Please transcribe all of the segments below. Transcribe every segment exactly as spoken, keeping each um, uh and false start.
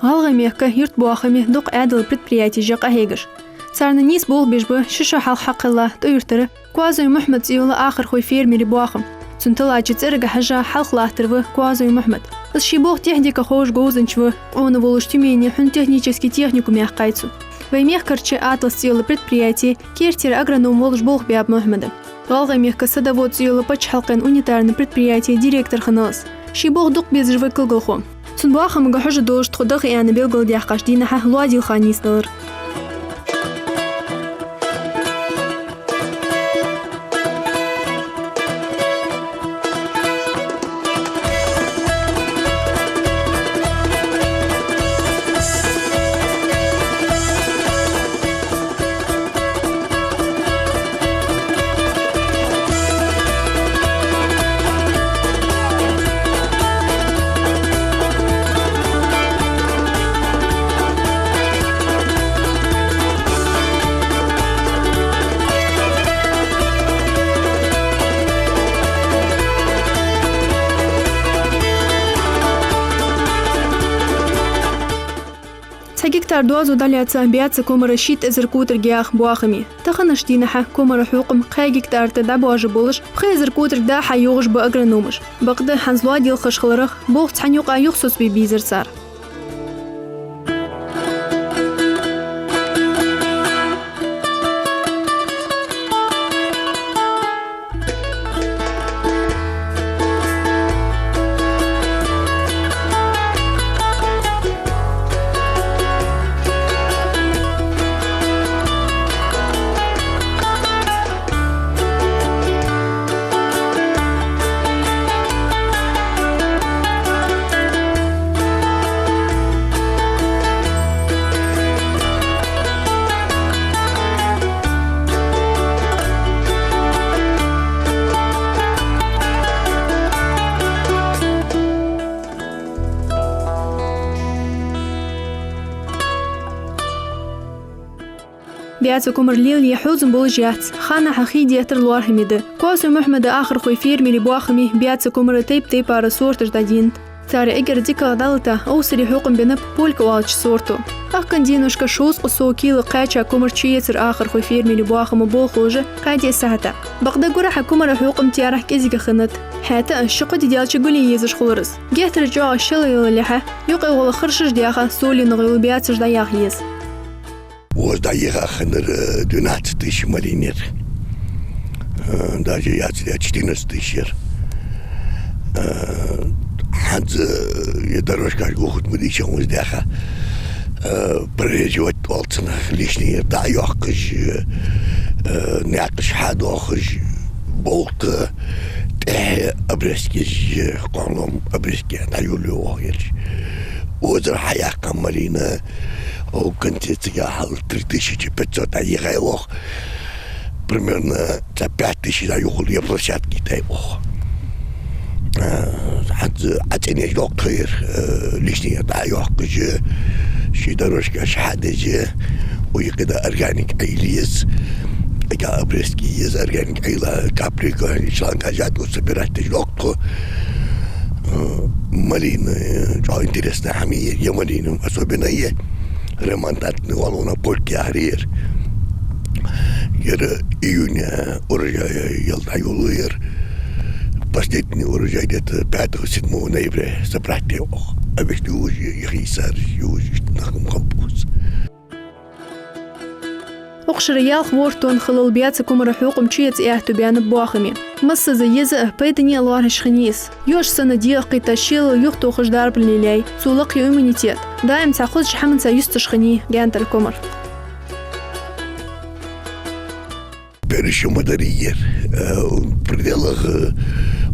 ГӀалгӀай мехка юртбоахаме дукха Ӏаьдала предприятеш я къахьегаш. Царна нийса болх беш ба ши шу хьалха хьакхелла ТӀой-Юртара Коазой Мухьмад цӀи йола ахархой фермерий боахам. Цун тилача цӀерага хьежжа хьалха латтар ва Коазой Мухьмад. Из ший болх техника ховш говзанча ва, къона волаш Тюмене хьун технически техникуме яьккхай цо. Вай мехкарча «Атлас» цӀи йола предприяте керттера агроном волаш болх баьб Мухьмада. ГӀалгӀай мехка «Садовод» цӀи йола паччахьалкхен унитарни предприяте директор хиннав из. Ший болх дукха безаш ва кулгалхо. Цун боахамга хьожаш долаш тхо даха аьнна белгалдаьккхача дийнахьа лоадийла ха нийсделар. Цхьа гектар доазув дӀалаьца баьца комара шийтта эзар котаргех боахаме. Таханарча дийнахьа комара хьокхам кхаь гектар тӀа дӀабоажа болаш, пхи эзар котаргда хьайоагӀаш ба агрономаш. Бакъда хӀанз лоадийлхаш хиларах, болх цхьан юкъа юхасоцабе безар цар. Баьца комар лелае хьовзам болаш яц, ханнахьа хий деттар лоархӀаме да. Коазой Мухьмада ахархой фермерий боахаме баьца комара тайп-тайпара сорташ дӀадийнад. Цар эггара дикагӀа дӀалата овсаре хьокхам беннаб «Полька» оалача сорто. Ахкан деношка шовзткъа сов кила кхаьча комар чуэцар ахархой фермерий боахама болхлоша кхаь-диъ сахьата. Бакъда гурахьа комара хьокхам таьрахь кӀезига хиннад. ХӀаьта а ши-кхо ди даьлча гулъе езаш хулар из. Геттара чӀоагӀа шелъялалехьа, юкъе гӀолла харшаш даьха, солинагӀа йола баьцаш дӀаяха еза. Укхаза дӀайиха хиннар, э, двенадцать тысяч малин яр. Э, даже яц, я четырнадцать тысяч яр. Э, хӀанз, э, е дорожкаш гохут ма дийша укхаза даьха. Э, прореживать оал цунах, лишний яр дӀа а йоаккхаш, э, наькъаш хьадоахаш, болх тӀехьа обрезкаш, э, кхоллам обрезки дӀайолаю оаха ераш. Укхазара хьаяьккха малина, О, конце цига хьал три тысячи пятьсот а йигӀай оаха. Примерно цхьа пять тысяч а юхал я площадки тай оаха. Э, хӀанз Ӏа цӀенеш доккха хир, э, лишний дӀайоаккхаш, ши дорожкаш хьадеш, укхаза органик Ӏайла еза. Ага обрезки еза, органик Ӏайла, капелька, шланга жат, вот собирать деш доккха. Э, малина, э, чӀоагӀа интересная хӀама я, е малина, особенно е ремонтантный валуна «Полька» яхар яр. Яр июне урожай яла дӀайолаю яр. Последний урожай где-то пятого-седьмого ноября собрать ду оаха. А вешта южи, йихийсар, южи, нахум хаббус. Укх шера ялх-ворхӀ тонн хиллал баьца комара хьокхам чуэца аьттув баьннаб боахаме. Массаза еза а, пайдане а лоархӀаш хиннай из. Йош санна дегӀа кхийтта шелал юхатохаш дарба лелаяьй, цо лакхъяьй иммунитет. Даим цхьа хозача хӀаманца юсташ хиннай гаьнтара комар. Бераш ма дарий ер. Э, в пределах, э,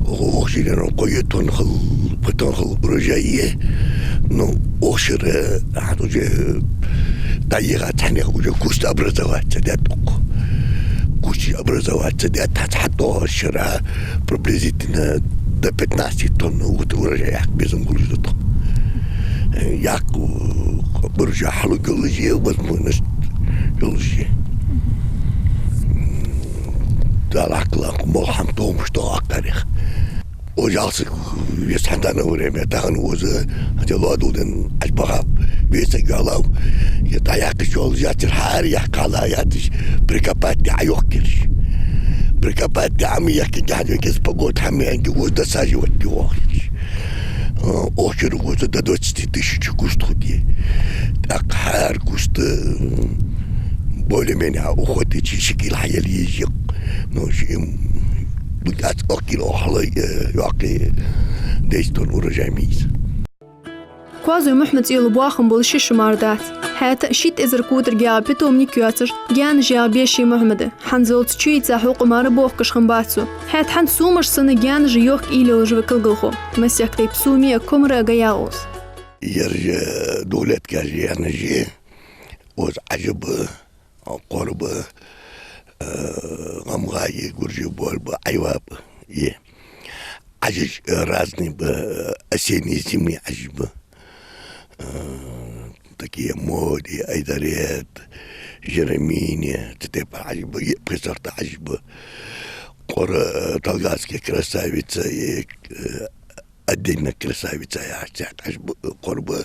укх шера кхо тонн хилла, пхи тонн хилла урожай я. Ну, укх шера, э, хӀанз уже, э, дӀайиха цхьаннех уже куст образоваться даьд укхо. Куст образоваться даьд, хӀанз хьатӀадоагӀача шера приблизительно до пятнадцати тонн вот урожай яккха безам хулаш да тхо. Э, яккха, э, урожай хьалуг йолаш я, возможность йолаш я. Дала хьакхалла, молхам томаш тохаккхарех. Ожалса вес хьандан время тахан оза, хьанзе лодулден аж бахаб, весаг йолав. Я дӀаяьккхаш йолаш яцар, хӀара яьккхала яцаш, прикопать де Ӏайохкерш. Прикопать де Ӏама яхкинге хьанзе кез погода хьама янге оза досаживать де вохкерш. Охкер оза до двадцати тысяч куст худи. ТӀаккха хӀара куста более-менее ухватить, ши кил хьаяла еза йикъ. Ну, ши им Дукъац охкир охлой, э, йоккхий десять тонн урожай мийс. Коазой Мухьмада цӀи йола боахам болаш ши шу мара дац. ХӀаьта шийтта эзар котаргахьа питомник йоацаш, гаьнаш яха беш я Мухьмада. ХӀанзалца чуийца хьокха мара бохкаш хиннабац цо. ХӀаьта хӀанз сомаш санна гаьнаш йохка уйла йолаш ва кулгалхо. Масех тайпа соме а, комара а га ягӀа ус. Ераш дулет каже янаже, оз Ӏажаба, Къорба, э, ГӀамгӀа е, Гуржий Болба, Ӏайваба е. Ӏажаш, э, разный ба, э, осенне-зимний Ӏажаш ба. Э, такие Моди, Айдарет, Жеремини, цу тайпара Ӏажаш ба, е пхи сорта Ӏажаш ба. Къора, э, Толгатская красавица е, э, Отдельно красавица яхача цхьа Ӏажаш ба, Къорба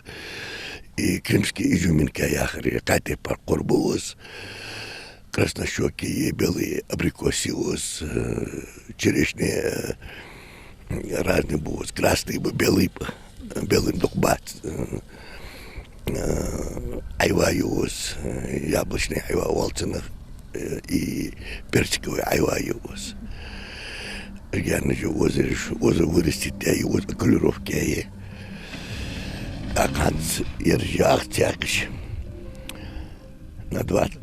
и Крымская изюминка яхар, кхаь тайпара Къорба ва из. Краснощёкий, белый абрикос я из, э, черешня, э, разный ба из, красный ба, белый ба, белый дукха бац, э, э, Ӏайва я из, э, яблочный Ӏайва оал цунах, э, и персиковый Ӏайва я из. Гаьнаш оза ераш, оза вырастить яь я, оза окулировка яь я. ТӀаккха хӀанз ераш яха цхьаькхаш. На двадцать,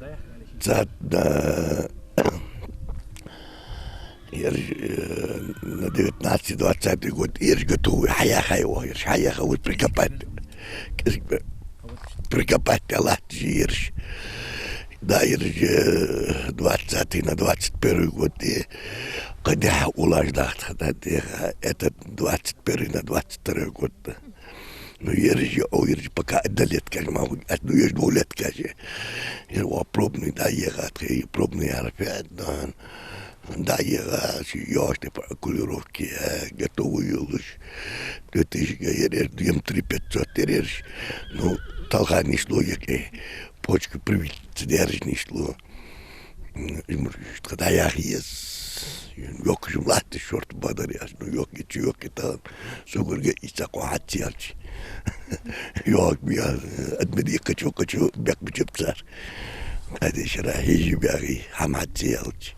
на, ераш, э, на девятнадцатый, двадцатый год ераш готовый, хьаяхай оаха ераш, хьаяха вот прикопать. Прикопать латташ ераш. Да, ераш, э, двадцатый на двадцать первый год, э, кхы дехьа улаш дахта, да, дехьа, этот двадцать первый на двадцать второй год, да. Ну, ераш, о, ераш пока одна лет каже, могу, а, ну, ераш двух лет каже. Ераш, о, пробный, да, ехать, э, пробный арфет, да. Да, ераш, ёшты по окулировке, э, готовый йолаш. Две тысячи, ераш, две, три пятьсот, ераш. Ну, талханаш ло, яке, почка привить, цедержнаш ло. М, имр, что да я хиес. Йоккха жумлат шорт бадар яш, ну, йоккха чу, йоккха тан. Сугурга и цакъо хьаццелча. Йоккха мия, адмиди качу, качу, бяк бичеп цар. Кадешара хижи бяги, хьам хьаццелча.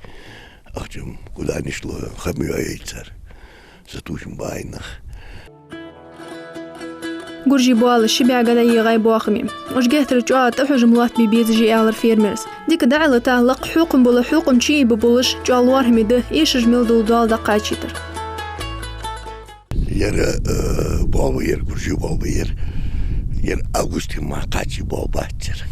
Ахчам куда ни шло, хам йоайцар. Сатушин байнах. Гуржий Боала ши бӀаьга дӀайигӀай боахаме. Уж геттара чӀоагӀа тӀахьожам лоаттабе безаш я, аьлар фермерас. Дика дӀаӀалийтача лакха хьокхам бола хьокхам чуйийба болаш, чӀоагӀа лоархӀаме да, эшаш мел дола доал дӀакхачийтар. Ер, э, Боала яр, Гуржий Боала яр. Ер августе мара кхача бола бац ер.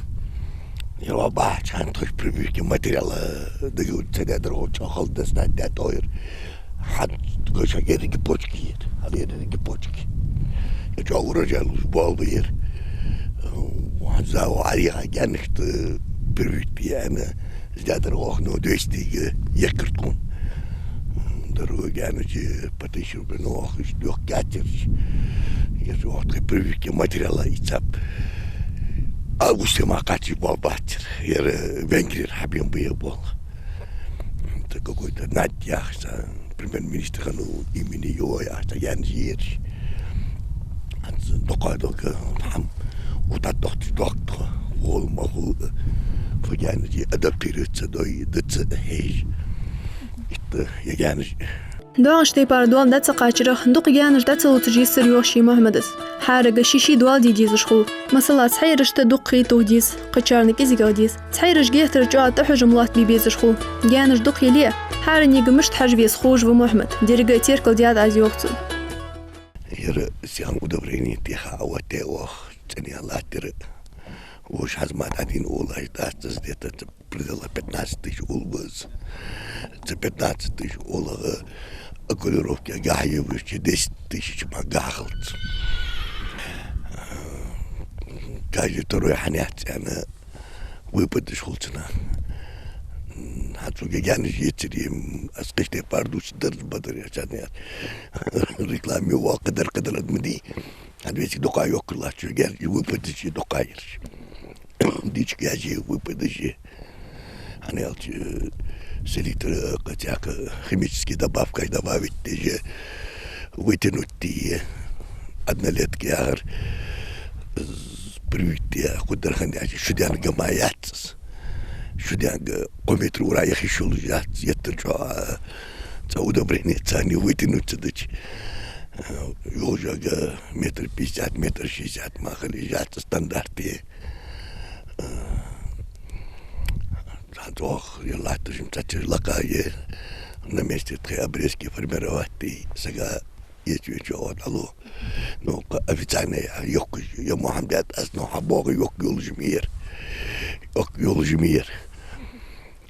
Ер ва бахьача хана тхоаш прививки материала, э, дагур ца даьдар, гӀо чӀоагӀа хала дас над даьд ойр. Хьан гоша герги почки ер, хьан герги почки. Я чӀоагӀа урожай луш бола яр. Хьан зав арихьа генахта прививки яна, здадар охно двести га, яккартун. Дорога генахча по тысяче рублей, но ох, иш дёх катерч. Я же ох, тхоай прививки материала и цап. Августе мара кхача бола бац ер. Ер, э, Венгрияра хьабена ба ер боал. Это какой-то Надь яхаш цхьа премьер-министр хиннав, имени его яхаш цхьа янж ераш. Хьанца дукха долга хьам утат дохташ дохту, гӀол ма гӀул, фу янж адаптироваться дой, даца хьежа. Итта я янж. ДоагӀаш тайпара доал дӀа ца кхачарах, дукха гаьнаш дӀа ца луцаш йиссар йоах ший Мухьмадас. ХӀарага ший-ший доал де дезаш хул. Масала, цхьайрашта дукха хий тух деза, кхычарна кӀезигагӀа деза. Цхьайраш геттара чӀоагӀа тӀахьожам лоаттабе безаш хул. Гаьнаш дукха яле а, хӀаранега мишта хьажа веза ховш ва Мухьмад. Деррига а теркалдаьд аз, йоах цо. Ер сиан удобрени теха а ватте оаха, цӀене латтар. Вож хьазма дӀадийна улаш дац, из где-то пределах пятнадцать тысяч ул ба из. Цу пятнадцать тысяч улах окулировка гахьа йовш, десять тысяч ма гахьа хилац. Каждый второй хьанехцӀена выпадаш хул цунах. Хьан цунга гаьнаш ецаре, м, аз кхыча тайпара дувцаргдар, бадар яц, хьан яц. Реклама йоаккхаргдар, кхыдар ад ма дий. Хьан вециг дукха йоккхар латтача гаьнаш, выпадаши дукха яраш. Дичка яжи, выпадаши. Хьан аьлча, селитра, кхы цхьаккха химически добавкаш добавить деш, вытянуть де, однолетка яхар, з-, привить де, кхыдар хьан яжи, шу даьнна ма яц из. Шу даьнна кхо метр ура яхаш йолаш яц, еттар чӀоагӀа, цхьа удобрени царна вытянуть ца дича. Э, йолаш йола метр пятьдесят, метр шестьдесят ма хиле яц стандарте. Э, цхьа тох, е латташ, м, цхьа чура лакха е, на месте тхе обрезки формировать де, сага ецвеча вот алу. Ну, кхы официально я йоккхаш, я Мухьаммад, аз, ну, хьабоагӀа йоккха йолаш ма яр. Йоккха йолаш ма яр.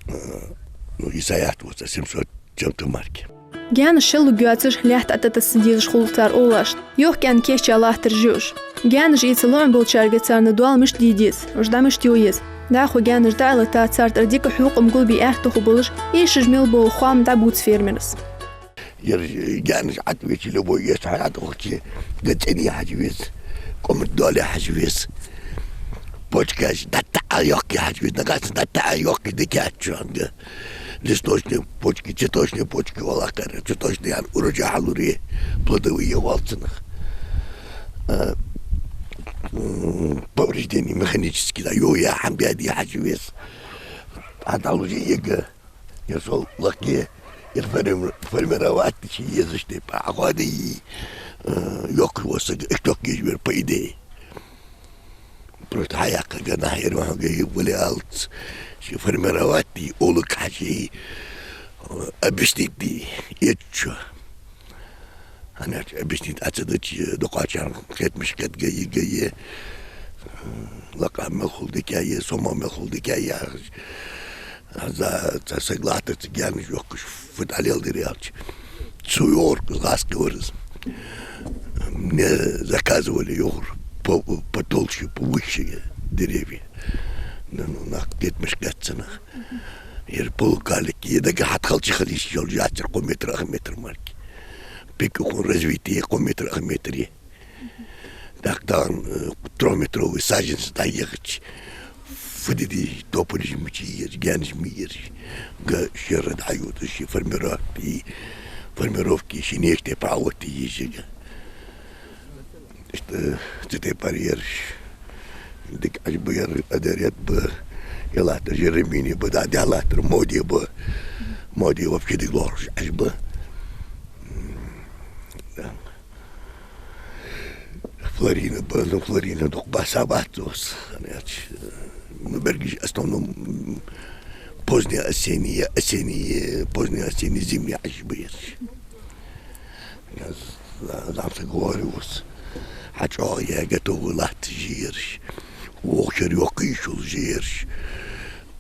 Э, ну, и саят вот семьсот чем-то марки. Гаьнаш шеллургйоацаш, лаьтта тӀатасса дезаш хул цар олашта. Йохк-гаьна кийчъяь латтараш я уж. Гаьнаш эца лоӀам болчарга царна доал мишта де деза, уж дӀа мишта йо еза. ДӀахо гаьнаш дӀаалийтача цар тӀара дика хьокхам гулбе аьттув болаш, эшаш мел бола хоам дӀабувц фермерас. Ер гаьнаш Ӏовеча, любой эшаш хьатӀавахача, га цӀене хьажа веза, кӀомат доале хьажа веза. Почкаш дӀатӀа а йоккхе хьажа веза, нагахьа санна дӀатӀа а йоккхе дика яц чунга. Листочные почки, цветочные почки валакхара, цветочный ян урожай хьалуре, плодовые валцанах. Э, м, повреждение механически, да, йо, я хьан бяди хьажа веза. А дӀалужи ега. Ер сол лакхе, ер форми-, формировать ши езаш тайпа хьахоадайий, э, йоккха воссаг, иштоккхе вер, по идее. Просто хьаяккха гана, ер ма хьога и вали алц. Ши формировать ди, олак хьажи, э, объяснить ди, эцчо. Хьанарча объяснить Ӏа ца дича, дукхачарна хетамаш кӀадгайи, гайи, лакха мел хул дика я, сома мел хул дика я. За, цхьа саг латтар цу гаьнаш йохкаш, фу дӀалелдир аьлча. Цу йорк гӀаскхи вар из. Мне заказывали йохар по, потолще, повыше деревья. Ну, ну, нах хетамаш кӀад цунах. Ер полукалики, е дага хьатӀахалча хила йиш йолаш яцар кхо метр, ах метр марки. Пик ухун развитие кхо метр, ах метр я. ТӀаккха тахан, э, трёхметровый саженец дӀаехача, фу де деза, тополеш мичай ераш, гаьнаш мичай ераш. Га шера дӀайодаш, ши формировки, формировки ши нехте пӀаотта еза га. Иштта цу тайпара ераш. Дика Ӏаш ба ер, адарет ба, е латтар Жеремини ба, да, да латтар Моди ба. Моди вообще дика лоархӀаш Ӏаш ба. Да. Флорина ба, ну, Флорина дукха баса бац цо. Ну, берригаш, основном, м, позднеосенние, осенние, позднеосенние, зимние Ӏаш ба ераш. Я з-, за-, зӀамсаг вар ва из. ХьачӀоагӀъяь готовый латташ я ераш. Укх шера йоккха йиш йолаш я ераш.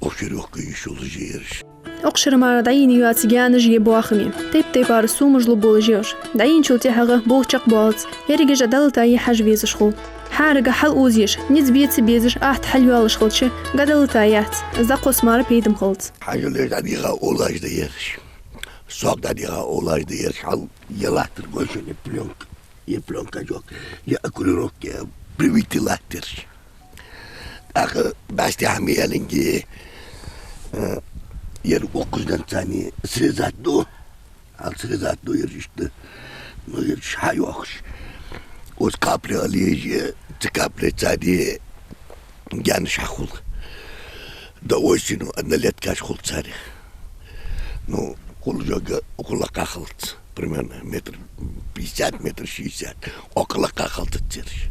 Укх шера йоккха йиш йолаш я ераш. Укх шера мара дӀайийна йоаца гаьнаш я боахаме. Тайп-тайпара сомаш лу болаш я уж. ДӀайийначул тӀехьагӀа болх чакхбоалац. Ерригаш а дӀалатае хьажа везаш хул. Хьарага хьал озъеш, низ бе ца безаш, атта хьалйоалаш хилча, га дӀалатаяц. ЗӀакхосса мара пайда ма хилац. Хьажал, дӀадийгӀа олаш да ераш. Сох дӀадийгӀа олаш да ераш, хьал е латтар больше не плёнка. Е плёнка жок, е окулировка, е привитый латтараш. ТӀаккха бӀаьсти хӀама яланге, э, ер укхаза денз царна срезать ду, хьал срезать ду ераш иштта. Ну, ераш хьайоахаш. Оц капля алеже, цу капля цаде гаьнаш хьахул. До осени однолеткаш хул царех. Ну, кхул жога, кхул лакха хилац. Примерно метр пятьдесят, метр шестьдесят. Около лакха хилац цераш.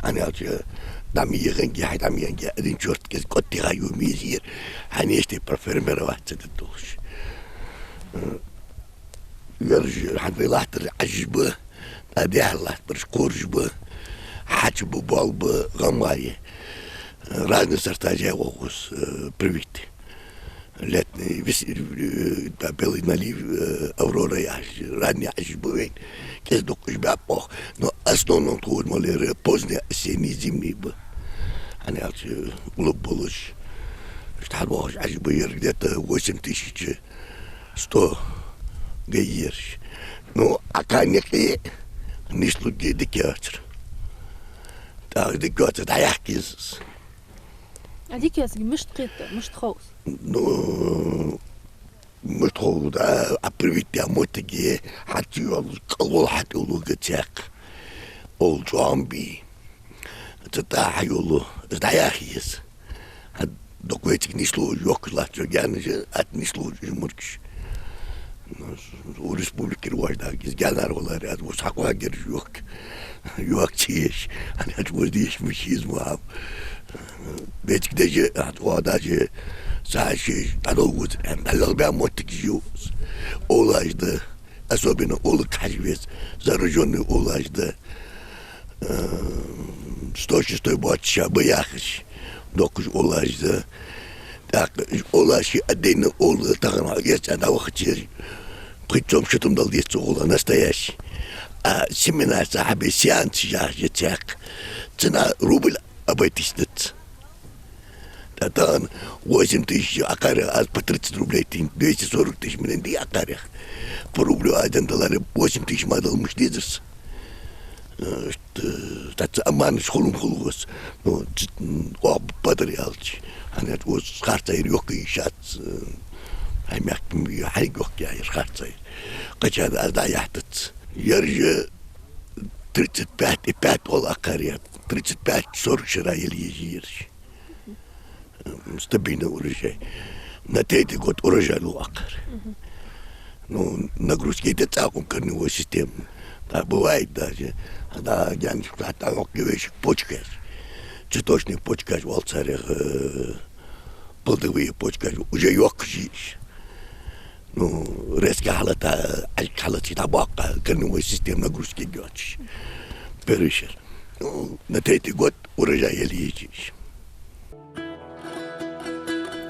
Хьан аьлча, дӀа ма егӀанге, хьай дӀа ма егӀанге, один чёрт кӀезига кӀоттигӀа ю мизер. Хьан эште проформировать ца дадолаш. Э, ераш хьан вай латтар Ӏаж ба, дӀадехьа латтараш кхораш ба, хьача ба, боал ба, гӀамгӀа я. Разные сорта жай вохус, э, привитый. Летний, вис-, э, да, белый налив, э, аврора яхаш, ранний Ӏаж ба вайна. КӀезига дукха уж баьб оаха. Но основном тхо ма лера поздний осенний, зимний ба. Хьан аьлча, улуб болаш, Иштта хьалвоагӀаш Ӏаьржа ба ераш где-то восемь тысяч сто га я ераш. Ну, а кхаьнне къе нийслургья дика яцар. ТӀаккха дика йоацар, дӀаяккха еза из. А дика яцар мишта кхетаду, мишта хов из? Ну, мишта хов, да, а привитте моттиге хьатӀайоалаш, кӀалвала хьатӀайоалаш га цхьаккха. Овла чӀоагӀа бий. Цу тӀа хьайоалаш, из дӀаяха еза. ХӀаьта дукха вайцига нийслуш йохкаш латт, гаьнаш, атта нийслуш уж мургаш. Ну, у республикера вождага из гаьнара валаре, аз вус хьакъоагираш йохк. Йохк ца еш, хӀана аьлча вос деш мишта еза ма хьав. Вайцига даже, хӀаьта оаха даже, са ши дӀадолгуц, хӀаьта дӀалелбаь моттигаш я. Овлаш да, особенно овлага хьажа веза, заражённый овлаш да. Э, сто шестой боацаш ба яхаш, доккхаш овлаш да. ТӀаккха уж овлаш отдельно овла тахан хьо эца дӀавахача, пхи том, ши том дала деза цу овла настоящий. А семена ца хьабе, сеанцы яхаш я цхьаккха. Цена рубль обойтись дац. ТӀа тахан восемь тысяч Ӏокхарех, аз по тридцать рублей тин, двести сорок тысяч менна дий Ӏокхарех. По рублю аз денна даларе, восемь тысяч ма дала мишта дезар са. Э, т-, тӀаккха цу аманаш хулам хул вос. Ну, ц-, м, оаха бадар ялча. ХӀана аьлча вос харцайир йохка йиш яц, э, хьай мехка м-, хьайга йохка яьр харцайир. Кхычар аз дӀаяхьийтац. Ераш тридцать пять и пять оал Ӏокхарех. Тридцать пять сорок шера ела еза ераш. М, стабильный урожай. На третий год урожай лу Ӏокхар. Мгм. Ну, нагрузка йита цӀаккха корневой система. Да, бывает даже. Да, гаьнаш хьатӀа йохка вешик почкаш. Цветочный почкаш оал царех, э, плодовые почкаш. Уже йохкаш я уж. Ну, резко хьалата, Ӏаьржа хьалата дӀабоаккх, корневой система нагрузка йоацаш. Первый шера. Ну, на третий год урожай ела еза уж.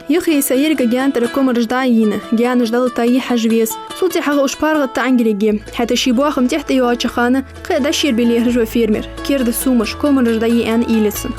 Юхе са еррига гаьна тӀара комараш дӀа а йийна, гаьнаш дӀалатайий хьажа веза. Цул тӀехьагӀа уж паргӀата тӀа Ӏангирг я. ХӀаьта ший боахам тӀехьа тӀайоагӀача хана кхы а дӀашербе лехаш ва фермер. Керда сомаш, комараш дӀайий аьнна уйла я цун.